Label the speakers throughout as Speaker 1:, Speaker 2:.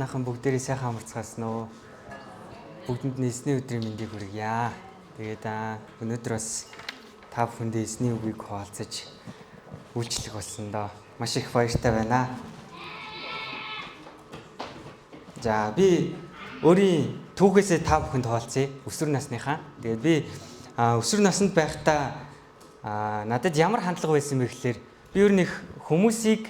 Speaker 1: Манайхан бүгдээрээ сайхан амарцгаасан уу? Бүгдэнд нь эзний өдрийн мэндийг хүргье. Тэгээд өнөөдөр бас та бүхэндээ эзний үгийг хуваалцаж үйлчлэх болсон доо. Маш их баяртай байна. За би өөрийн түүхээсээ та бүхэнд хуваалцъя. Өсвөр насныхаа. Тэгээд би өсвөр наснд байхдаа надад ямар хандлага байсан бэ гэхлээр би ер нь их хүмүүсийг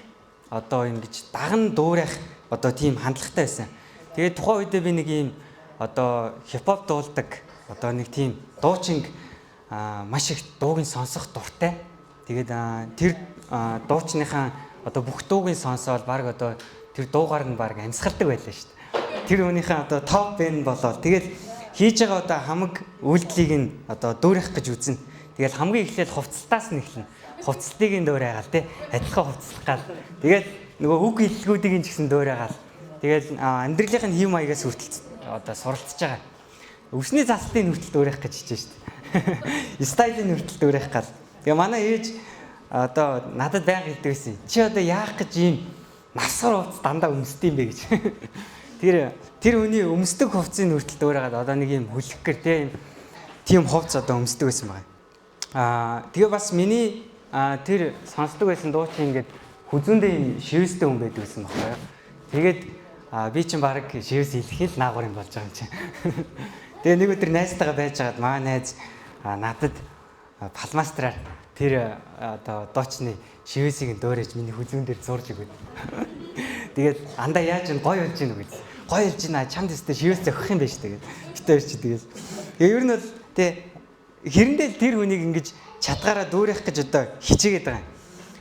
Speaker 1: одоо ингэж даган дуурайх одоо тийм хандлагатай байсан. Тэгээд тухайн үедээ би нэг ийм одоо хипхоп дуулдаг одоо нэг тийм дуучинг маш их дууг нь сонсох дуртай. Тэгээд тэр дуучныхаа одоо бүх дууг нь сонсоол баг одоо тэр дуугаар нь баг амьсгалдаг байлаа шүү дээ. Тэр хүнийхээ одоо топ бэнд болоод тэгэл хийж байгаа одоо хамаг үйлдэлийг нь одоо дуурайх гэж үзнэ. Тэгэл хамгийн эхлээл хувцалтаас нь эхэлнэ. Хувцалтыг нь дуурайгаал тий. Адилхан хувцлах гал. Тэгэл нөгөө үг хэллэгүүдийг нь ч гэсэн дуурайгаал. Тэгэл амьдралын хэв маягаас хүртэл одоо суралцж байгаа. Өвсний заслын хүртэл дуурайх гэж хичээж шүү дээ. Стайлын хүртэл дуурайх гал. Тэгээ манай ээж одоо надад байнга хэлдэг байсан. Чи одоо яах гэж ийм навсгар хувцас дандаа өмсдөг юм бэ гэж. Тэр хүний өмсдөг хувцсыг хүртэл дуурайгаад одоо нэг юм хүлхгэр те тийм хувц одоо өмсдөг байсан байна. Тэгээ бас миний тэр сонсдог байсан дуучин ингээд хүзүүндээ юм шивэстэй хүн байдаг гэсэн байхгүй юу. Тэгээд би чинь баг шивэс хэлэх л наагур юм болж байгаа юм чинь. Тэгээ нэг өдөр найзтайгаа байж байгаад маа найз надад палмастраар тэр одоо дуучны шивэсийг нь дуурайж миний хүзүүн дээр зурж өгöd. Тэгээд андаа яаж ин гоё болж гин үү гэж. Гоё болж гин чамд өстө шивэс зохих юм байна шүү дээ. Битээ хоёр чи тэгэл. Тэгээ ер нь бол тэ хэрэндээ л тэр хүнийг ингэж чадгаараа дүүрэх гэж одоо хичээгээд байгаа юм.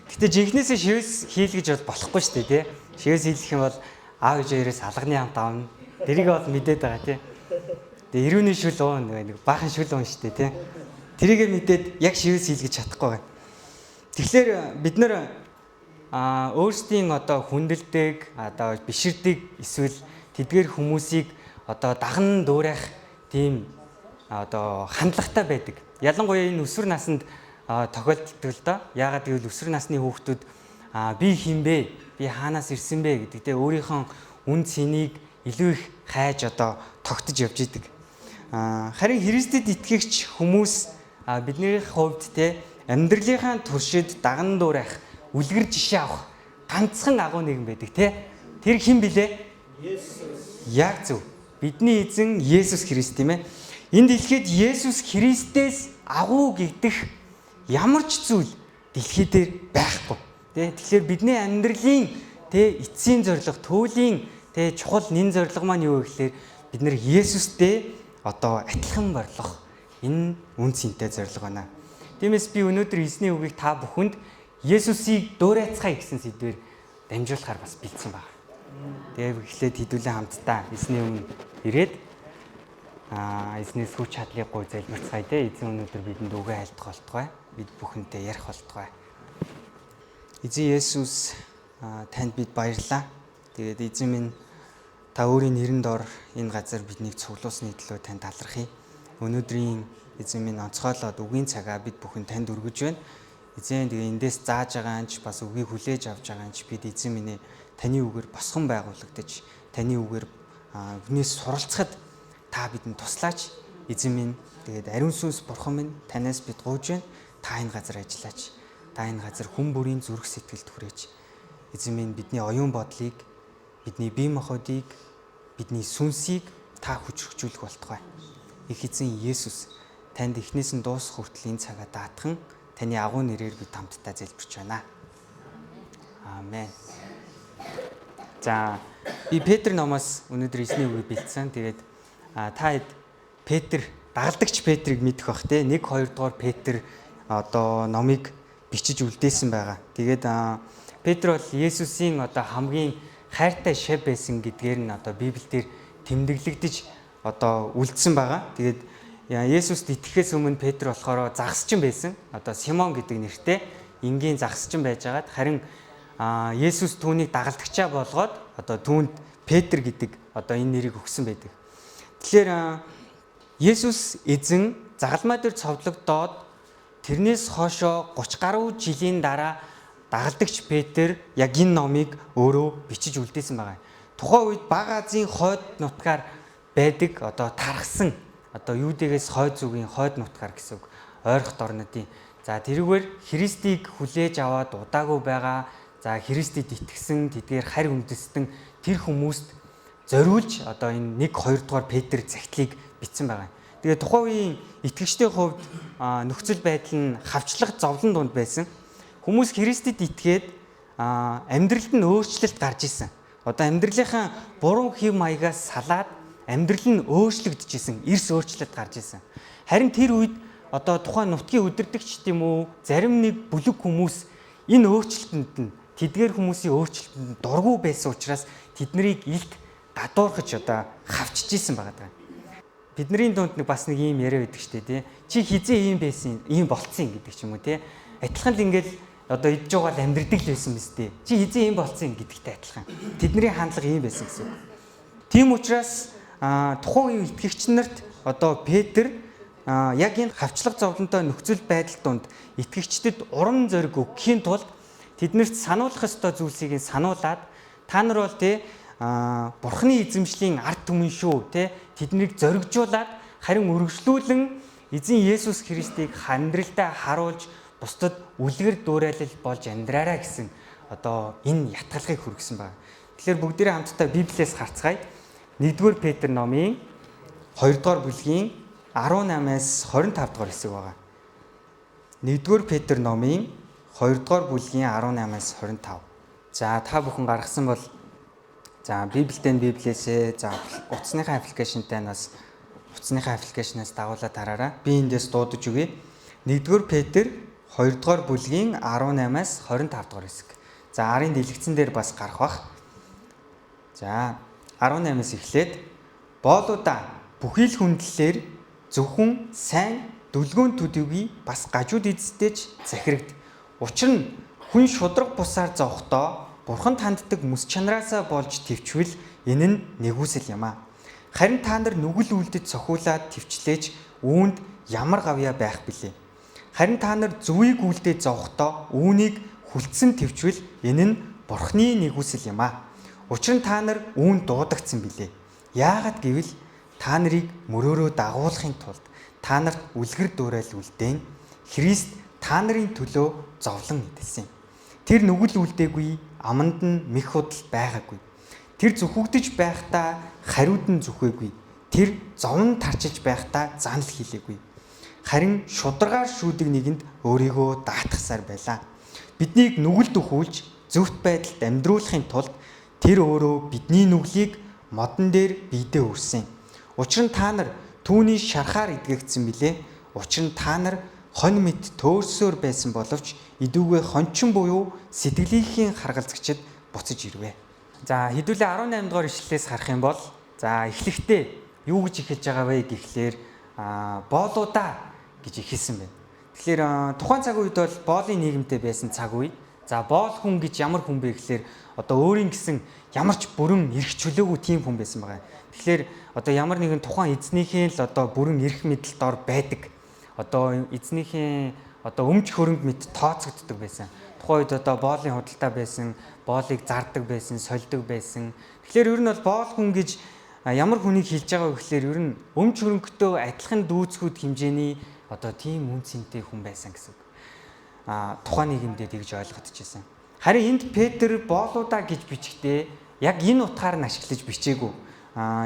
Speaker 1: Гэтэ жинхнээсээ шивэс хийл гэж бол болохгүй шүү дээ тий. Шивэс хийлэх юм бол аав ээж хоёроос алганы хамт авна. Тэрийг бол мэдээд байгаа тий. Тэгээ эрүүний шүл уун нэг баахан шүл уун шүү дээ тий. Тэрийг мэдээд яг шивэс хийл гэж чадахгүй байна. Тэгэхээр бид нэр өөрсдийн одоо хүндэлдэг, одоо биширдэг эсвэл тэдгээр хүмүүсийг одоо даган дуурайх тийм одоо хандлагатай байдаг. Ялангуяа энэ өсвөр наснд тохиолддог л доо. Яагаад гэвэл өсвөр насны хүүхдүүд би хэн бэ? Би хаанаас ирсэн бэ гэдэг те өөрийнхөө үн цэнийг илүү их хайж одоо тогтож явж идэг. Харин Христэд итгэгч хүмүүс бидний хувьд те амьдралынхаа туршид даган дуурайх үлгэр жишээ авах ганцхан агуу нэгэн байдаг те. Тэр хэн билээ?
Speaker 2: Есүс.
Speaker 1: Яг зөв. Бидний эзэн Есүс Христ тийм ээ. Энэ дэлхийд Есүс Христээс агуу гэгдэх ямар ч зүйл дэлхий дээр байхгүй. Тэ тэгэхээр бидний амьдралын тэ эцсийн зорилго, төөлийн тэ чухал нэн зорилго маань юу вэ гэхээр бид нэр Есүстэй одоо адилхан борлох энэ үн цэнтэй зорилго байна. Тиймээс би өнөөдөр эзний үгийг та бүхэнд Есүсийг дуурайцгаая гэсэн сэдвээр дамжуулахар бас бэлдсэн байна. Тэгээ эхлээд хэдүүлэн хамтдаа эзний өмнө ирээд эзнээс хүч чадлыг гуй залбирцгаая те. Эзэн өнөөдөр бидэнд үгээ айлтгах болтугай. Бид бүхэнтэй ярих болтугай. Эзэн Есүс танд бид баярлалаа. Тэгээд эзэн минь та өөрийн нэрэн дор энэ газар биднийг цуглуулсны төлөө танд талархъя. Өнөөдрийн эзэн минь онцгойлоод үгийн цагаа бид бүхэн танд өргөж байна. Эзэн тэгээ эндээс зааж байгаа анч бас үгийг хүлээж авч байгаа анч бид эзэн минь таны үгээр босгон байгуулагдаж таны үгээр үгнээс суралцахад та бидэнд туслаач. Эзэн минь тэгээд ариун сүнс бурхан минь танаас бид гуйж байна. Та энэ газар ажиллаач. Та энэ газар хүн бүрийн зүрх сэтгэлд хүрээч. Эзэн минь бидний оюун бодлыг, бидний бие махбодыг, бидний сүнсийг та хүчрхжүүлэх болтугай. Их эзэн Есүс танд эхнээс нь дуусах хүртэл энэ цагаа даатхан таны агуу нэрээр бид хамтдаа залбирч байна. Аамен. За би Петр номоос өнөөдөр эзний үгийг бэлдсэн. Тэгээд та хэд Петр, дагалдагч Петрийг мэдэх бах те. 1 2 дугаар Петр одоо номыг бичиж үлдээсэн байгаа. Тэгээд Петр бол Есүсийн одоо хамгийн хайртай шав байсан гэдгээр нь одоо Библиэлд тэмдэглэгдэж одоо үлдсэн байгаа. Тэгээд Есүст итгэхээс өмнө Петр болохоор загасчин байсан. Одоо Симон гэдэг нэртэй энгийн загасчин байжгаад харин Есүс түүнийг дагалдагчаа болгоод одоо түүнд Петр гэдэг одоо энэ нэрийг өгсөн байдаг. Тэгэхээр Есүс эзэн загалмай дээр цовдлогдоод тэрнээс хойшоо 30 гаруй жилийн дараа дагалдагч Петр яг энэ номыг өөрөө бичиж үлдээсэн байгаа. Тухайн үед Бага Азийн хойд нутгаар байдаг одоо тархсан одоо Юудэгээс хойд зүгийн хойд нутгаар гэсэн үг. Ойрхот орнуудын. За тэрүүгээр Христийг хүлээж аваад удаагүй байгаа. За Христэд итгэсэн, тэдгээр харь үндэстэн тэр хүмүүст зориулж одоо энэ 1 2 дугаар Петр захидлыг бичсэн байгаа. Тэгээ тухайн үеийн итгэгчдийн хувьд нөхцөл байдал нь хавчлаг зовлон дунд байсан. Хүмүүс Христэд итгээд амьдралд нь өөрчлөлт гарч исэн. Одоо амьдралынхаа буруу хэв маягаас салаад амьдрал нь өөрчлөгдөж исэн, эрс өөрчлөлт гарч исэн. Харин тэр үед одоо тухайн нутгийн үдирдэгч тийм үү, зарим нэг бүлэг хүмүүс энэ өөрчлөлтөнд нь тэдгээр хүмүүсийн өөрчлөлтөнд дургүй байсан учраас тэднийг илт гадуурхаж одоо хавчиж исэн байгаа даа. Бидний дунд нэг бас нэг ийм яриа байдаг штэ тий. Чи хизээ ийм байсан, ийм болцсон гэдэг ч юм уу тий. Адилхан л ингээл одоо идж байгаа л амьдрдаг л байсан биз дээ. Чи хизээ ийм болцсон гэдэгтэй адилхан. Тэдний хандлага ийм байсан гэсэн үг. Тийм учраас тухайн үеийн итгэгч нарт одоо Петр яг энэ хавчлаг зовлонтой нөхцөл байдал донд итгэгчдэд урам зориг өгөхийн тулд тэднэрт сануулах ёстой зүйлсийг сануулад та нар бол тий Бурхны эзэмшлийн ард түмэн шүү тий тэднийг зоригжуулаад харин үргэлжлүүлэн эзэн Есүс Христийг амьдралдаа харуулж бусдад үлгэр дуурайлал болж амьдраарай гэсэн одоо энэ ятгалгыг хүргэсэн байна. Тэгэхээр бүгдээрээ хамтдаа Библиэс харцгаая. 1-р Петр номын 2-р бүлгийн 18-аас 25 дугаар хэсэг байгаа. 1-р Петр номын 2-р бүлгийн 18-аас 25. За та бүхэн гаргасан бол за Библиэд Библиэсээ за утасныхаа аппликейшнтай нь бас утасныхаа аппликейшнаас дагуулаад хараарай. Би эндээс дуудаж өгье. 1-р Петр 2-р бүлгийн 18-аас 25 дугаар хэсэг. За арын дэлгэцэн дээр бас гарах бах. За 18-аас эхлээд боолуудаа бүхий л хүндлэлээр зөвхөн сайн дүлгөөн төдийгүй бас гажууд эзэдтэй ч захирагд. Учир нь хүн шудраг бусаар зовхдоо бурханд ханддаг мэс чанараасаа болж төвчвөл энэ нь нэгүсэл юм а. Харин та нар нүгэл үлдэж цохиулаад төвчлээж үүнд ямар гавьяа байх билээ. Харин та нар зүвийг үлдээ зовхдоо үүнийг хүлцэн төвчвөл энэ нь бурхны нэгүсэл юм а. Учир нь та нар үүнд дуудагдсан билээ. Яагаад гэвэл та нарыг мөрөөрөө дагуулахын тулд та нарт үлгэр дуурайл үлдээн Христ та нарын төлөө зовлон эдэлсэн. Тэр нүгэл үлдээгүй, аманд нь мэх худал байгаагүй. Тэр зүхэгдэж байхдаа хариуд нь зүхээгүй. Тэр зовн тарчилж байхдаа занал хийлээгүй. Харин шударгаар шүүдэг нэгэнд өөрийгөө даатгасаар байлаа. Биднийг нүгэлд өхүүлж зөвхт байдалд амьдруулахын тулд тэр өөрөө бидний нүглийг модон дээр биедээ үрсэн. Учир нь та нар түүний шархаар эдгэгдсэн билээ. Учир нь та нар хонь мэт төөрсөөр байсан боловч идүүгээ хончин буюу сэтгэлийнхийн харгалзагчид буцаж ирвэ. За хэдүүлээ 18 дугаар ишлэлээс харах юм бол за эхлэхдээ юу гэж эхэлж байгаа вэ гэхлээр боолуудаа гэж эхэлсэн байна. Тэгэхээр тухайн цаг үед бол боолын нийгэмтэй байсан цаг үе. За боол хүн гэж ямар хүн бэ гэхлээр одоо өөрийн гэсэн ямар ч бүрэн эрх чөлөөгүй тийм хүн байсан байгаа. Тэгэхээр одоо ямар нэгэн тухайн эзнийхээ л одоо бүрэн эрх мэдэлд ор байдаг. Одоо эзнийхээ одоо өмч хөрөнгө мэт тооцогддог байсан. Тухайн үед одоо боолын худалдаа байсан, боолыг зардаг байсан, сольдог байсан. Тэгэхээр ер нь бол боол хүн гэж ямар хүнийг хэлж байгаа вэ гэхлээр ер нь өмч хөрөнгөтэй адилхан дүүцхүүд хэмжээний одоо тийм үн цэнтэй хүн байсан гэсэн үг. Тухайн нийгэмдээ тэгж ойлгогдчихсэн. Харин энд Петр боолуудаа гэж бичгтээ яг энэ утгаар нь ашиглаж бичээгүй.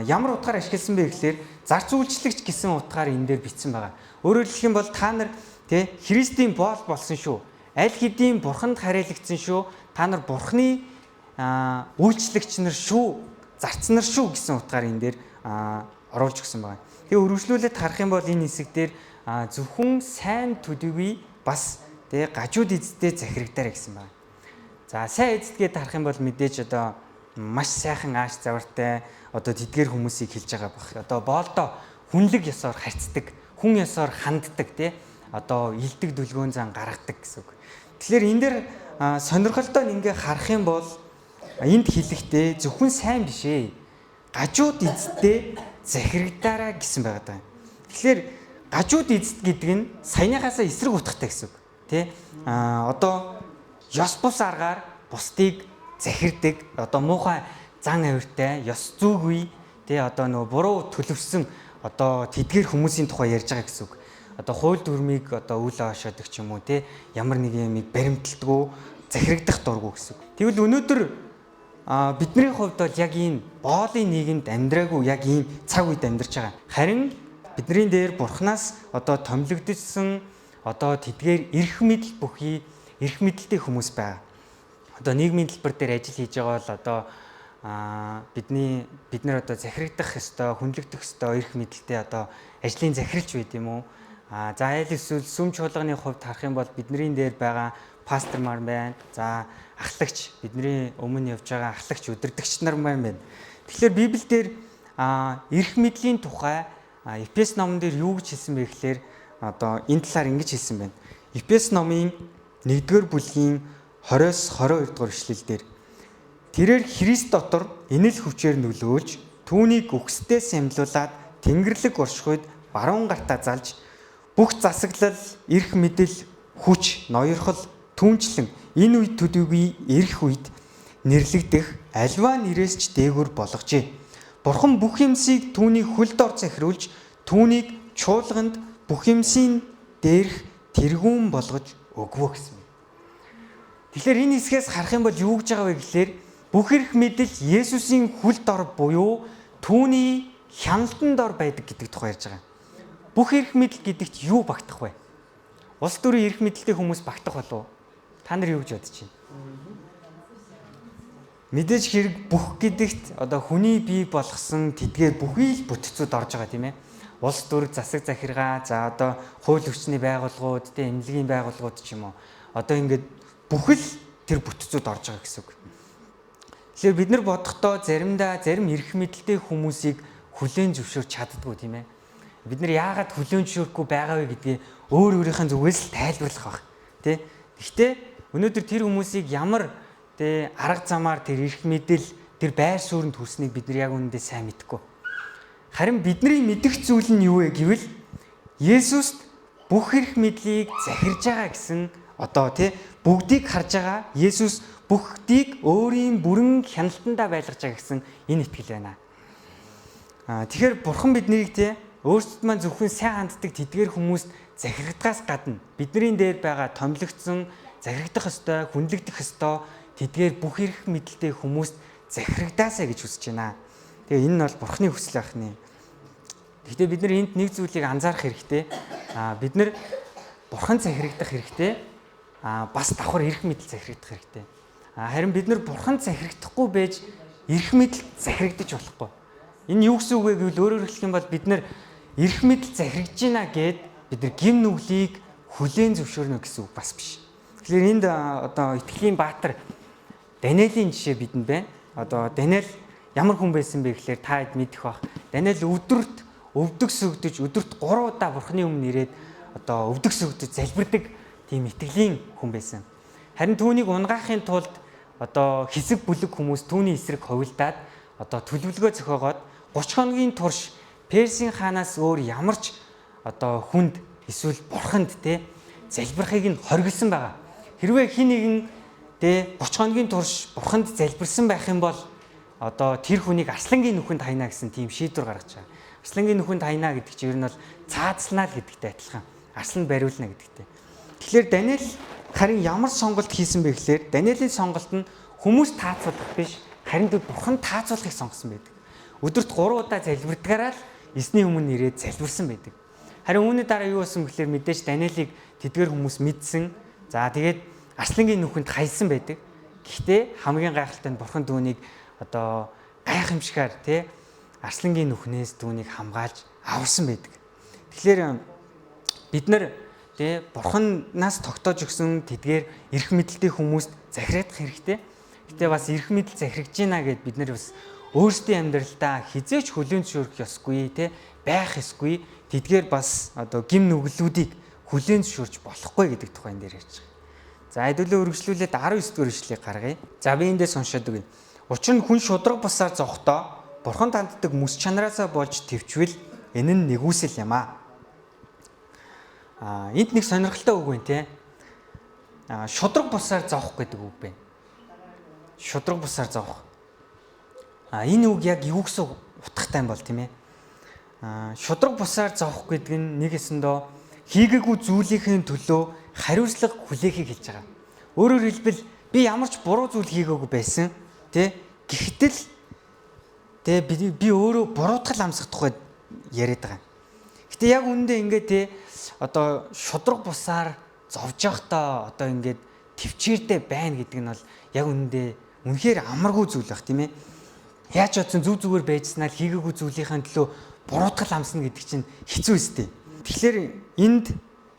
Speaker 1: Ямар утгаар ашигласан бэ гэхлээр зарц үйлчлэгч гэсэн утгаар энэ дээр бичсэн байгаа. Өөрөөр хэлэх юм бол та нар тэ Христийн боол болсон шүү. Аль хэдийн бурханд хариалагдсан шүү. Та нар бурхны үйлчлэгч нар шүү, зарц нар шүү гэсэн утгаар энэ дээр оруулж өгсөн байгаа. Тэгээ өргөжлүүлээд харах юм бол энэ хэсэг дээр зөвхөн сайн төдийгүй бас тэгээ гажууд эзэдтэй захирагдаарай гэсэн байна. За сайн эзэдгээд харах юм бол мэдээж одоо маш сайхан ааш завартай одоо тэдгээр хүмүүсийг хэлж байгаа бах. Одоо боолдоо хүнлэг ёсоор харьцдаг, хүн ёсоор ханддаг тий одоо илдэг дүлгөөн зан гаргадаг гэсэн үг. Тэгэхээр энэ дээр сонирхолтой нь ингээ харах юм бол энд хэлэхдээ зөвхөн сайн биш ээ. Гажууд эзэдтэй захирагдаарай гэсэн байгаа даа. Тэгэхээр гажууд эзэд гэдэг нь саяныхаасаа эсрэг утгатай гэсэн үг. Тэ? Одоо ёс бус аргаар бусдыг захирдаг, одоо муухай зан авиртай, ёс зүйгүй тий одоо нөгөө буруу төлөвсөн одоо тэдгэр хүмүүсийн тухай ярьж байгаа гэсэн үг. Одоо хууль дүрмийг одоо үл ойшоодог ч юм уу тий ямар нэг юмыг баримталдаггүй, захирагдах дургүй гэсэн үг. Тэгвэл өнөөдөр бидний хувьд бол яг ийм боолын нийгэмд амьдраагүй яг ийм цаг үед амьдарч байгаа. Харин бидний дээр Бурханаас одоо томилогдсон одоо тэдгээр эрх мэдэл бүхий эрх мэдэлтэй хүмүүс байгаа. Одоо нийгмийн төлбөр дээр ажил хийж байгаа бол одоо бид нар одоо захирагдах ёстой, хүндлэгдэх ёстой эрх мэдэлтэй одоо ажлын захиралч байд юм уу? За аль эсвэл сүм чуулганы хувьд харах юм бол бидний дээр байгаа пастор мар байна. За ахлагч, бидний өмнө явж байгаа ахлагч, удирдагч нар маань байна. Тэгэхээр Библиэлд эрх мэдлийн тухай Эфес номон дээр юу гэж хэлсэн бэ гэхээр одоо энэ талаар ингэж хэлсэн байна. Эфес номын 1-р бүлгийн 20-с 22 дугаар эшлэл дээр тэрээр Христ дотор энэл хүчээр нөлөөлж түүнийг үхсдээ сэмлүүлээд тэнгэрлэг оршихуйд баруун гартаа залж бүх засаглал, эрх мэдэл, хүч, ноёрхол, түүнчлэн энэ үед төдийгүй ирэх үед нэрлэгдэх альва нэрээс ч дээгүр болгожээ. Бурхан бүх юмсыг түүний хөл дор захируулж түүнийг чуулганд бүх юмсийн дээрх тэргүүн болгож өгвөө гэсэн юм. Тэгэхээр энэ хэсгээс харах юм бол юу гэж байгаа вэ гэхээр бүх эрх мэдэл Есүсийн хөл дор буюу түүний хяналтан дор байдаг гэдэг тухай ярьж байгаа. Бүх эрх мэдэл гэдэгт юу багтах вэ? Улс төрийн эрх мэдэлтэй хүмүүс багтах болов уу? Та нар юу гэж бодож байна? Мэдээж хэрэг бүх гэдэгт одоо хүний бий болгосон тэдгээр бүхий л бүтцүүд орж байгаа тийм ээ. Улс төр, засаг захиргаа, за одоо хууль хүчний байгууллагууд, тийм эмнэлгийн байгууллагууд ч юм уу. Одоо ингээд бүхэл тэр бүтцүүд орж байгаа гэсэн үг. Тэгэхээр бид нар бодохдоо заримдаа зарим эрх мэдэлтэй хүмүүсийг хүлээн зөвшөөрч чаддаггүй тийм ээ. Бид нар яагаад хүлээн зөвшөөрөхгүй байгаа вэ гэдгийг өөр өөрийнхөө зүгээс л тайлбарлах байх тий. Гэхдээ өнөөдөр тэр хүмүүсийг ямар тий арга замаар тэр эрх мэдэл тэр байр сууринд хүрснийг бид нар яг үүндээ сайн мэдэхгүй. Харин бидний мэдэх зүйл нь юу вэ гэвэл Есүст бүх эрх мэдлийг захирж байгаа гэсэн одоо тий бүгдийг харж байгаа Есүс бүгдийг өөрийн бүрэн хяналтандаа байлгаж байгаа гэсэн энэ итгэл байна. Тэгэхээр Бурхан биднийг тий өөрсдөд маань зөвхөн сайн ханддаг тэдгээр хүмүүст захирагдгаас гадна бидний дээр байгаа томилогдсон захирагдах ёстой, хүндлэгдэх ёстой тэдгээр бүх эрх мэдэлтэй хүмүүст захирагдаасаа гэж хүсэж байна. Тэгээ энэ нь бол Бурханы хүсэл байх нэ. Гэхдээ бид нар энд нэг зүйлийг анзаарах хэрэгтэй. Бид нар Бурхан захирагдах хэрэгтэй. Бас давхар эрх мэдэл захирагдах хэрэгтэй. Харин бид нар Бурхан захирагдахгүй байж эрх мэдэл захирагдаж болохгүй. Энэ юу гэсэн үг вэ гэвэл өөрөөр хэлэх юм бол бид нар эрх мэдэл захирагдж байна гэд бид нар гим нүглийг хүлээн зөвшөөрнө гэсэн үг бас биш. Тэгэхээр энд одоо итгэлийн баатар Даниэлийн жишээ бидэнд байна. Одоо Даниэл ямар хүн байсан бэ гэхээр та хэд мэдэх бах. Даниэл өдөрт өвдөг сүгдэж өдөрт 3 удаа Бурхны өмнө ирээд одоо өвдөг сүгдэж залбирдаг тийм итгэлийн хүн байсан. Харин түүнийг унгаахын тулд одоо хэсэг бүлэг хүмүүс түүний эсрэг хувилдаад одоо төлөвлөгөө зохиогоод 30 хоногийн турш Персийн хаанаас өөр ямар ч одоо хүнд эсвэл бурханд те залбирахыг нь хоригдсан байгаа. Хэрвээ хин нэгэн те 30 хоногийн турш бурханд залбирсан байх юм бол одоо тэр хүнийг арслангийн нүхэнд хайна гэсэн тийм шийдвэр гаргаж байгаа. Арслангийн нүхэнд хайна гэдэг чинь ер нь бол цаазлнаа л гэдэгтэй адилхан. Арсланд бариулна гэдэгтэй. Тэгэхээр Даниэл харин ямар сонголт хийсэн бэ гэхээр Даниэлийн сонголт нь хүмүүс таацуулах биш, харин тэр бурхан таацуулахыг сонгосон байдаг. Өдөрт 3 удаа залбирдгаараа л эзний өмнө ирээд залбирсан байдаг. Харин үүний дараа юу болсон гэхээр мэдээж Даниэлийг тэдгэр хүмүүс мэдсэн. За тэгээд арслангийн нүхэнд хайсан байдаг. Гэхдээ хамгийн гайхалтай нь бурхан түүнийг одоо гайхамшигар тий арслангийн нүхнээс түүнийг хамгаалж аварсан байдаг. Тэгэхээр бид нар тий бурханаас тогтоож өгсөн тэдгээр эрх мэдэлтэй хүмүүст захирагдах хэрэгтэй. Гэтэ бас эрх мэдэл захирагдж байна гэд бид нар бас өөрсдийн амьдралдаа хизээч хүлээн зөвшөөрөх ёсгүй тий байх ёсгүй. Тэдгээр бас одоо гим нүглүүдийг хүлээн зөвшөөрч болохгүй гэдэг тухайн дээр ярьж байгаа. За хэдүүлээ үргэлжлүүлээд 19 дугаар ишлэгийг гаргая. За би эндээс уншаад өгье. Учир нь хүн шудраг бусаар зовхдоо бурхан танддаг мэс чанараасаа болж төвчвөл энэ нь нэгүсэл юм аа. Энд нэг сонирхолтой үг байна те. Шудраг бусаар зовх гэдэг үг байна. Шудраг бусаар зовх. Энэ үг яг юу гэсэн утгатай юм бол тийм ээ? Шудраг бусаар зовох гэдэг нь нэг эсэндөө хийгээгүй зүйлийнхээ төлөө хариуцлага хүлээхийг хэлж байгаа. Өөрөөр хэлбэл би ямар ч буруу зүйл хийгээгүй байсан, тэ? Гэхдээ л тэ би өөрөө буруутгал амсах тухай яриад байгаа. Гэтэ яг үүндээ ингээд тэ одоо шудраг бусаар зовж явахдаа одоо ингээд төвчээртэй байна гэдэг нь бол яг үүндээ үнэхээр амаргүй зүйл байх тийм ээ. Яаж ч бодсон зүг зүгээр байжснаа л хийгээгүй зүйлийнхээ төлөө буруутгал амсна гэдэг чинь хэцүү өстэй. Тэгэхээр энд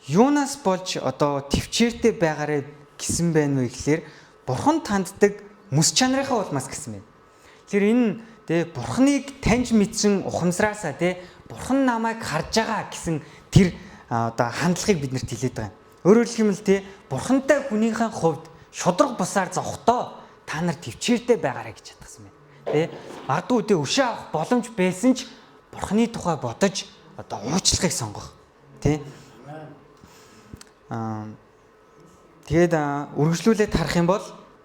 Speaker 1: юунаас болж одоо төвчээртэй байгаарэ гэсэн байна вэ гэхээр бурхан танддаг мэс чанарынхаа улмаас гэсэн байна. Тэгэхээр энэ тэ бурханыг таньж мэдсэн ухамсараасаа тэ бурхан намайг харж байгаа гэсэн тэр одоо хандлагыг биднэрт хэлээд байгаа юм. Өөрөөр хэлбэл тэ бурхантай хүнийхээ хувьд шудраг бусаар зовхдоо та нар төвчээртэй байгаарэ гэж чадсан байна. Тэ магадгүй тэ өшөө авах боломж байсан ч бурханы тухай бодож одоо уучлахыг сонгох. Тэ тэгээд үргэлжлүүлээд харах юм бол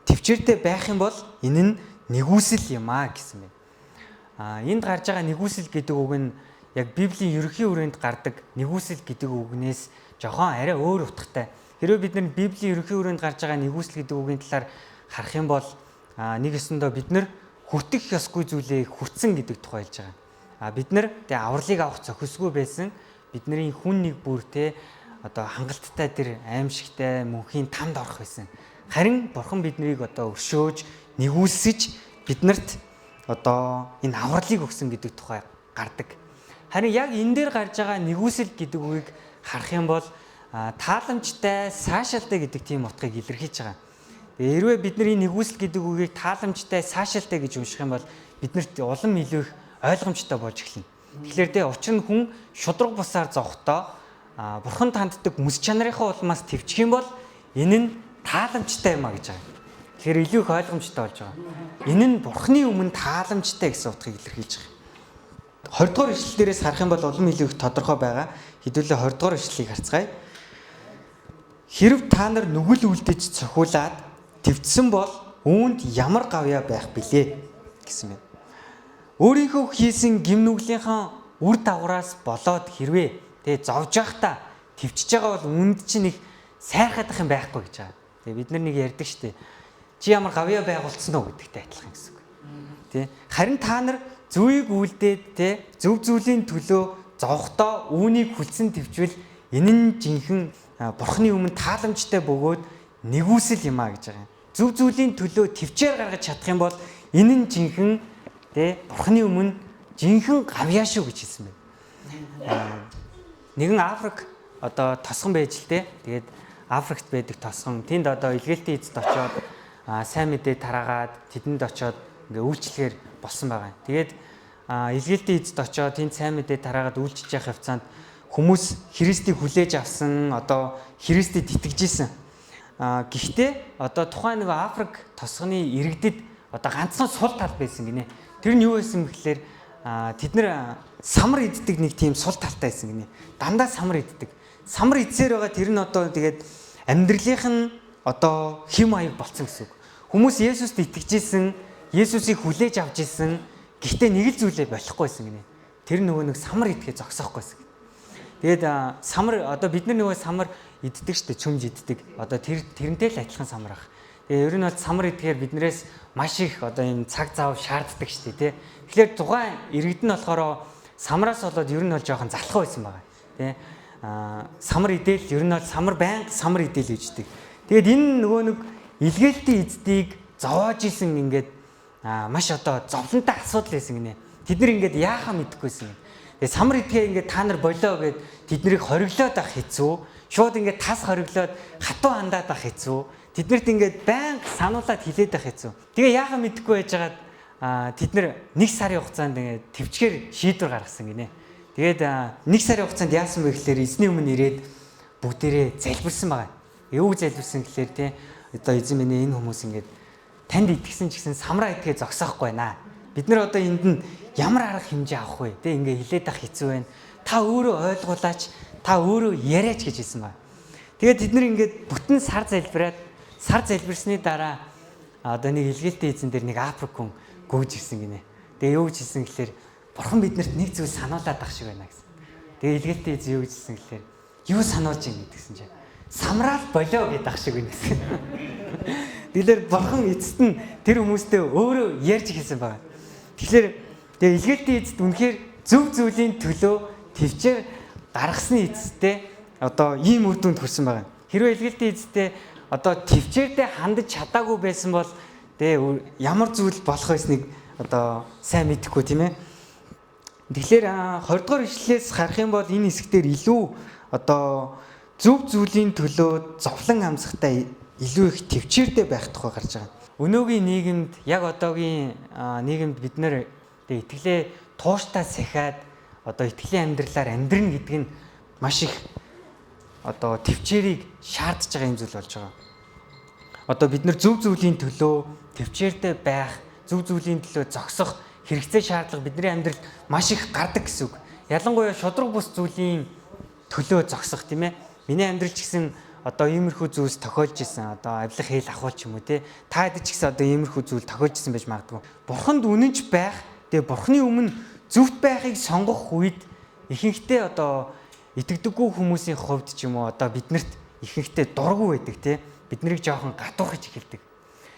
Speaker 1: төвчээртэй байх юм бол энэ нь нэгүсэл юм аа гэсэн байна. Энд гарч байгаа нэгүсэл гэдэг үг нь яг Библийн ерөнхий хүрээнд гардаг нэгүсэл гэдэг үгнээс жохон арай өөр утгатай. Хэрвээ бид нар Библийн ерөнхий хүрээнд гарч байгаа нэгүсэл гэдэг үгийн талаар харах юм бол нэг ёсондоо бид нар хүртэх ёсгүй зүйлээ хүртсэн гэдэг тухай хэлж байгаа. Бид нар тэ авралыг авах зохисгүй байсан. Бидний хүн нэг бүр тэ одоо хангалттай тэр аимшигтай мөнхийн тамд орох байсан. Харин бурхан биднийг одоо өршөөж, нэгүүлсэж биднэрт одоо энэ авралыг өгсөн гэдэг тухай гардаг. Харин яг энэ дээр гарч байгаа нэгүсэл гэдэг үгийг харах юм бол тааламжтай, саашаалтай гэдэг тийм утгыг илэрхийлж байгаа. Тэгээ хэрвээ бид нар энэ нэгүсэл гэдэг үгийг тааламжтай, саашаалтай гэж унших юм бол биднэрт улам илүү их ойлгомжтой болж эхэлнэ. Тэгэхээр тэ учир нь хүн шудраг бусаар зовхдоо бурхан танддаг мэс чанарынхаа улмаас төвчих юм бол энэ нь тааламжтай юм а гэж байгаа. Тэгэхээр илүү их ойлгомжтой болж байгаа. Энэ нь бурханы өмнө тааламжтай гэсэн утгыг илэрхийлж байгаа. 20 дугаар ишлэл дээрээс харах юм бол улам илүү их тодорхой байгаа. Хэдүүлээ 20 дугаар ишлэлийг харцгаая. Хэрв та нар нүгэл үлдэж цохиулаад твцсэн бол үүнд ямар гавьяа байх билээ гэсэн байна. Өөрийнхөө хийсэн гим нүглийнхаа үр дагавраас болоод хэрвээ тэгээ зовж явахдаа твчж байгаа бол үүнд чинь их сайрхадах юм байхгүй гэж байгаа. Тэгээ бид нар нэг ярьдаг штеп. Чи ямар гавьяа байгуулсан уу гэдэгтэй адилхан гэсэн үг. Тэ? Харин та нар зүйг үлдээд тэ зөв зүйлийн төлөө зовхдоо үүнийг хүлцэн твчвэл энэ нь жинхэнэ бурхны өмнө тааламжтай бөгөөд нэгүсэл юм а гэж байгаа юм. Зөв зүйлийн төлөө твчээр гаргаж чадах юм бол энэ нь жинхэнэ тэ бурхны өмнө жинхэнэ гавьяа шүү гэж хэлсэн байна. Нэгэн Африк одоо тосгон байж л тэ. Тэгээд Африкт байдаг тосгон. Тэнд одоо илгээлтийн эзэд очиод сайн мэдээ тараагаад тэдэнд очиод ингээ үйлчлэхээр болсон байгаа юм. Тэгээд илгээлтийн эзэд очиод тэнд сайн мэдээ тараагаад үйлчилж явах явцаанд хүмүүс Христийг хүлээж авсан, одоо Христэд итгэж исэн. Гэхдээ одоо тухайн нэг Африк тосгоны иргэдэд одоо ганцхан сул тал байсан гинэ. Тэр нь юу байсан бэхлээр тэд нэр самар иддэг нэг тийм сул талтай байсан гинэ. Дандаа самар иддэг. Самар идсээр байгаа тэр нь одоо тэгээд амьдралынх нь одоо хэм маяг болцсон гэсэн үг. Хүмүүс Есүст итгэж исэн, Есүсийг хүлээж авч исэн. Гэхдээ нэг л зүйлээ болохгүй байсан гинэ. Тэр нөгөө нэг самар идэхээ зогсоохгүй байсан. Тэгээд самар одоо бид нар нөгөө самар иддэг штэ, чүмж иддэг. Одоо тэрнтэй л адилхан самар ах. Тэгээ ер нь бол самар идэхээр биднээс маш их одоо юм цаг зав шаарддаг штэ, тий. Тэгэхээр тухайн иргэд нь болохоор самраас болоод ер нь бол жоохон залхуу байсан байгаа. Тий. Самар идээл ер нь бол самар байнга самар идээл үйждэг. Тэгээд энэ нөгөө нэг илгээлтийн эздийг зовоож исэн ингээд маш одоо зовлонтой асуудал байсан гинэ. Тэд нар ингээд яахаа мэдэхгүйсэн юм. Тэгээ самар идэхээ ингээд та нар болоо гэд тэднийг хориглоод авах хэцүү. Шууд ингээд тас хориглоод хатуу хандаад авах хэцүү. Тэднэрт ингээд байнга сануулад хилээд авах хэцүү. Тэгээ яахаа мэдэхгүй байжгаад тэд нар нэг сарын хугацаанд ингээд төвчгээр шийдвэр гаргасан гинэ. Тэгээд нэг сарын хугацаанд яасан бэ гэхлээр эзний өмнө ирээд бүгдээрээ залбирсан байгаа. Юу залбирсан гэхлээр те одоо эзэн минь энэ хүмүүс ингээд танд итгэсэн ч гэсэн самраа идэхээ зогсоохгүй байна. Бид нар одоо энд нь ямар арга хэмжээ авах вэ? Тэ ингээ хилээд ах хэцүү байна. Та өөрөө ойлгуулаач, та өөрөө яриач гэж хэлсэн байна. Тэгээд тэд нар ингээд бүтэн сар залбираад сар залбирсны дараа одоо нэг илгээлтийн эзэн дээр нэг Африк хүн гүйж ирсэн гинэ. Тэгээ юу гэж хэлсэн гэхээр бурхан биднэрт нэг зүйл сануулад ах шиг байна гэсэн. Тэгээ илгээлтийн эзэн юу гэж хэлсэн гэхээр юу сануулж ийн гэдгсэн чинь самраал болио гэдээ ах шиг байна гэсэн. Тэгэхээр бурхан эцэст нь тэр хүмүүстэй өөрөө ярьж хэлсэн байгаа. Тэгэхээр тэгээ илгээлтийн эцэст үнэхээр зөв зүйлийн төлөө төвчээр гаргасны эцэстээ одоо ийм үр дүнд хүрсэн байгаа. Хэрвээ илгээлтийн эцэстээ одоо төвчээрдээ хандаж чадаагүй байсан бол тэгээ ямар зүйл болох байсныг одоо сайн мэдэхгүй тийм ээ. Тэгэхээр 20 дугаар ишлэлээс харах юм бол энэ хэсгээр илүү одоо зөв зүйлийн төлөө зовлон амсахтай илүү их төвчээртэй байх тухай гарч байгаа. Өнөөгийн нийгэмд яг одоогийн нийгэмд бид нэр итгэлээ тууштай сахиад одоо итгэлийн амьдралаар амьдрна гэдэг нь маш их одоо төвчээрийг шаардж байгаа юм зүйл болж байгаа. Одоо бид нар зөв зүйлийн төлөө төвчээртэй байх, зөв зүйлийн төлөө зогсох хэрэгцээ шаардлага бидний амьдралд маш их гардаг гэсэн үг. Ялангуяа шудраг бус зүйлийн төлөө зогсох тийм ээ. Миний амьдрал ч гэсэн одоо иймэрхүү зүйлс тохиолж исэн. Одоо авилах хэл ахуул ч юм уу те. Та хэд ч гэсэн одоо иймэрхүү зүйл тохиолж исэн байж магадгүй. Бурханд үнэнч байх, тэгээ Бурханы өмнө зөвхт байхыг сонгох үед ихэнхдээ одоо итгэдэггүй хүмүүсийн хувьд ч юм уу одоо биднэрт ихэнхдээ дургүй байдаг те. Бид нарыг жоохон гадуурхаж эхэлдэг.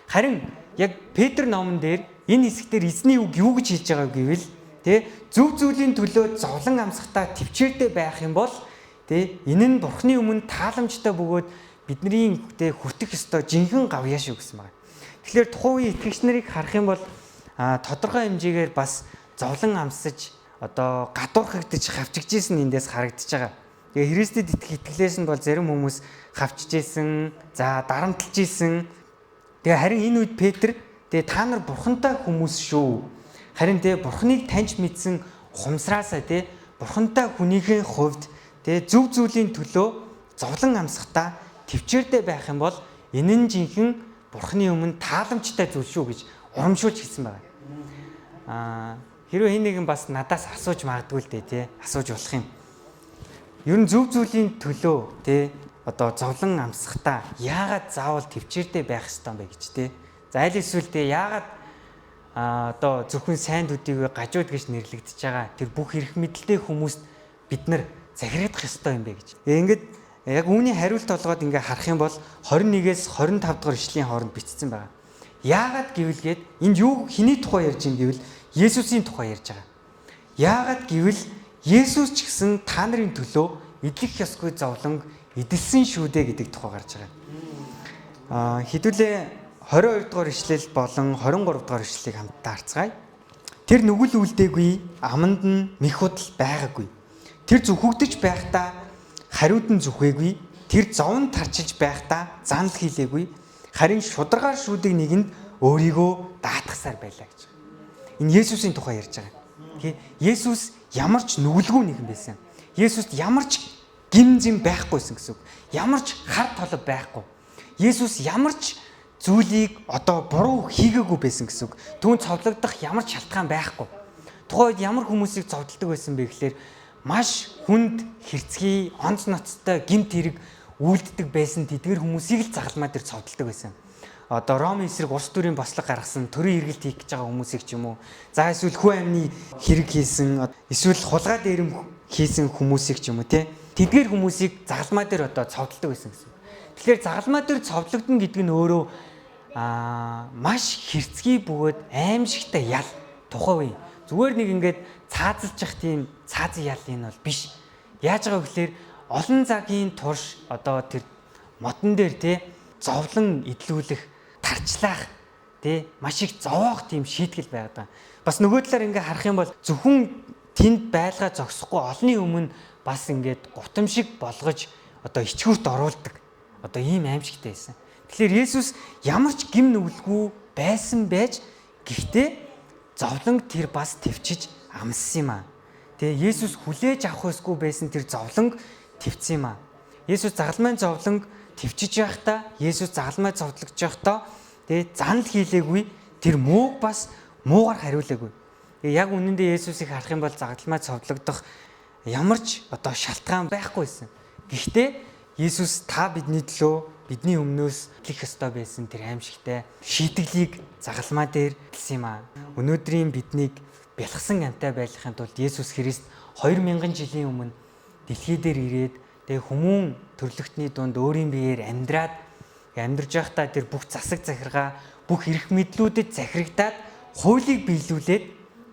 Speaker 1: Харин яг Петр номон дээр энэ хэсэгтэр эзний үг юу гэж хэлж байгааг гэвэл тэ зөв зүйлийн төлөө зовлон амсахтаа төвчээртэй байх юм бол тэ энэ нь Бурхны өмнө тааламжтай бөгөөд бидний тэ хүртэх ёстой жинхэнэ гавьяа шүү гэсэн байна. Тэгэхээр тухайн үеийн итгэгч нарыг харах юм бол тодорхой хэмжээгээр бас зовлон амсаж одоо гадуурхагдаж хавчигдж исэн эндээс харагдаж байгаа. Тэгээ Христэд итгэх итгэлээс нь бол зарим хүмүүс хавчиж исэн, за дарамтлж исэн. Тэгээ харин энэ үед Петр тэгээ та нар бурхантай хүмүүс шүү. Харин тэгээ бурханыг таньж мэдсэн ухамсараасаа тэ бурхантай хүнийхээ хувьд тэгээ зөв зүйлийн төлөө зовлон амсахтаа төвчээртэй байх юм бол энэ нь жинхэнэ бурханы өмнө тааламжтай зүйл шүү гэж урамшуулж хэлсэн байна. Хэрвээ хэн нэгэн бас надаас асууж магадгүй л дээ тий асууж болох юм. Ер нь зөв зүйлийн төлөө тий одоо зовлон амсахтаа яагаад заавал төвчээртэй байх ёстой юм бэ гэж тий. За аль эсвэл тий яагаад одоо зөвхөн сайн төдийгүй гажууд гэж нэрлэгдэж байгаа тэр бүх эрх мэдэлтэй хүмүүст бид нар захирагдах ёстой юм бэ гэж. Ингээд яг үүний хариулт олгоод ингээ харах юм бол 21-ээс 25 дугаар ишлэлийн хооронд бичсэн байгаа. Яагаад гэвэл гээд энд юу хэний тухай ярьж юм гэвэл Есүсийн тухай ярьж байгаа. Яагаад гэвэл Есүс ч гэсэн та нарын төлөө эдлэх ёсгүй зовлонг эдэлсэн шүү дээ гэдэг тухай гарч байгаа. Хэдүүлээ 22 дугаар ишлэл болон 23 дугаар ишлэлийг хамтдаа харцгаая. Тэр нүгэл үлдээгүй, аманд нь мэх худал байгаагүй. Тэр зүхэгдэж байхдаа хариуд нь зүхээгүй, тэр зовн тарчилж байхдаа занл хийлээгүй. Харин шударгаар шүүдэг нэгэнд өөрийгөө даатгасаар байлаа гэж. Энэ Есүсийн тухай ярьж байгаа. Тий. Есүс ямар ч нүгэлгүй нэгэн байсан. Есүст ямар ч гим зэм байхгүйсэн гэсэн үг. Ямар ч хар толб байхгүй. Есүс ямар ч зүйлийг одоо буруу хийгээгүй байсан гэсэн үг. Түүнд цовдлогдох ямар ч шалтгаан байхгүй. Тухайн үед ямар хүмүүсийг цовдолдог байсан бэ гэхлээр маш хүнд хэрцгий, онц ноцтой гэмт хэрэг үйлддэг байсан тэдгэр хүмүүсийг л загалмай дээр цовдолдог байсан. Одоо Ромын эсрэг улс төрийн бослого гаргасан, төрийн эргэлт хийх гэж байгаа хүмүүсийг ч юм уу. За эсвэл хүү амны хэрэг хийсэн, эсвэл хулгай дээрэм хийсэн хүмүүсийг ч юм уу те. Тэдгээр хүмүүсийг загалмай дээр одоо цовдолдог байсан гэсэн. Тэгэхээр загалмай дээр цовдлогдно гэдэг нь өөрөө маш хэрцгий бөгөөд аимшигтай ял тухайн үе. Зүгээр нэг ингээд цаазалчих тийм цаазын ял энэ бол биш. Яаж байгаа вэ гэхээр олон цагийн турш одоо тэр модон дээр те зовлон эдлүүлэх, тарчлаах те маш их зовоох тийм шийтгэл байгаад байгаа. Бас нөгөө талаар ингээ харах юм бол зөвхөн тэнд байлгаа зогсохгүй олонний өмнө бас ингээд гутам шиг болгож одоо ичгүүрт оруулдаг. Одоо ийм аимшигтай байсан. Тэгэхээр Есүс ямар ч гим нүгэлгүй байсан байж гэхдээ зовлонг тэр бас төвчиж амссан юм аа. Тэгээ Есүс хүлээж авах ёсгүй байсан тэр зовлонг төвцсөн юм аа. Есүс загалмайн зовлонг төвчиж байхдаа, Есүс загалмай зовлогдож байхдаа тэгээ занал хийлээгүй, тэр мууг бас муугар хариулаагүй. Тэгээ яг үнэндээ Есүсийг харах юм бол загалмай зовлогдох ямар ч одоо шалтгаан байхгүйсэн. Гэхдээ Есүс та бидний төлөө бидний өмнөөс хэлэх ёстой байсан тэр аимшигтай шийтгэлийг загалмай дээр хэлсэн юм аа. Өнөөдрийн биднийг бялхсан амьтаа байлгахын тулд Есүс Христ 2000 жилийн өмнө дэлхий дээр ирээд тэгээ хүмүүн төрлөختний дунд өөрийн биеэр амьдраад амьдарч байхдаа тэр бүх засаг захиргаа, бүх эрх мэдлүүдэд захирагдаад хуулийг биелүүлээд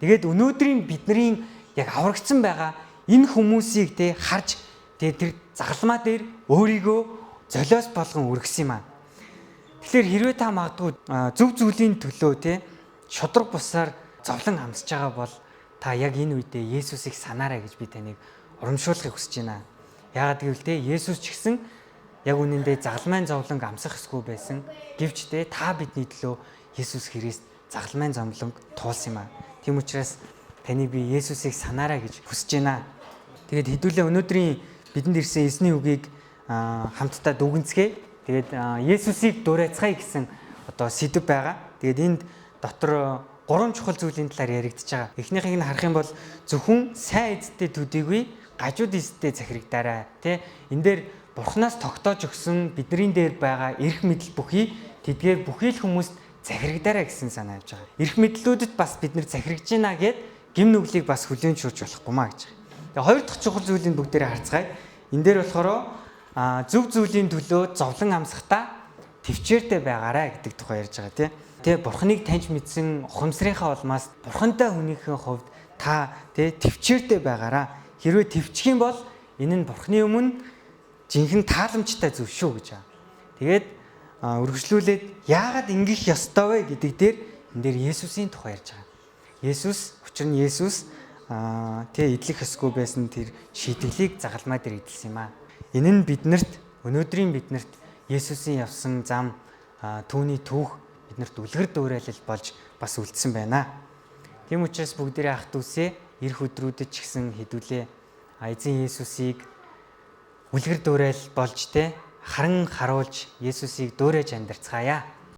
Speaker 1: тэгээд өнөөдрийн бидний яг аврагдсан байгаа энэ хүмүүсийг тэ харж тэгээд тэр загалмаа дээр өөрийгөө золиос болгон өргөсөн юм аа. Тэгэхээр хэрвээ та магадгүй зөв зүйлийн төлөө тэ шудраг бусаар зовлон амсаж байгаа бол та яг энэ үедээ Есүсийг санаарай гэж би таныг урамшуулахыг хүсэж байна. Яагаад гэвэл тэ Есүс ч гэсэн яг үнэндээ загалмайн зовлонг амсах ёсгүй байсан. Гэвч тэ та бидний төлөө Есүс Христ загалмайн зовлонг туулсан юм аа. Тийм учраас таны би Есүсийг санаарай гэж хүсэж байна. Тэгээд хэдүүлээ өнөөдрийн бидэнд ирсэн эзний үгийг хамтдаа дүгнцгээе. Тэгээд Есүсийг дуурайцгаая гэсэн одоо сэдэв байгаа. Тэгээд энд дотор гурван чухал зүйлийн талаар яригдж байгаа. Эхнийхийг нь харах юм бол зөвхөн сайн эзэдтэй төдийгүй гажууд эзэдтэй захирагдаарай. Тэ энэ дээр Бурханаас тогтоож өгсөн бидний дээр байгаа эрх мэдэл бүхий тэдгээр бүхий л хүмүүст захирагдаарай гэсэн санаа явж байгаа. Эрх мэдлүүдэд бас бид нэр захирагдж байна гэд гим нүглийг бас хүлээн зөвшөөрч болохгүй маа гэж байгаа. Тэгээ хоёр дахь чухал зүйлийг бүгдээрээ харцгаая. Энэ дээр болохоор зөв зүйлийн төлөө зовлон амсахдаа төвчээртэй байгаарай гэдэг тухай ярьж байгаа тий. Тэгээ Бурханыг таньж мэдсэн ухамсарынхаа улмаас Бурхантай хүнийхээ хувьд та тий төвчээртэй байгаарай. Хэрвээ төвчих юм бол энэ нь Бурханы өмнө жинхэнэ тааламжтай зүйл шүү гэж байгаа. Тэгээд үргэлжлүүлээд яагаад ингэх ёстой вэ гэдэг дээр энэ дээр Есүсийн тухай ярьж байгаа. Есүс, учир нь Есүс тэ эдлэх ёсгүй байсан тэр шийтгэлийг загалмай дээр эдэлсэн юм аа. Энэ нь биднэрт өнөөдрийн биднэрт Есүсийн явсан зам түүний түүх биднэрт үлгэр дуурайлал болж бас үлдсэн байна. Тийм учраас бүгдээрээ ах дүүсээ ирэх өдрүүдэд ч гэсэн хэдүүлээ эзэн Есүсийг үлгэр дуурайл болж тэ харан харуулж Есүсийг дуурайж амьдарцгаая.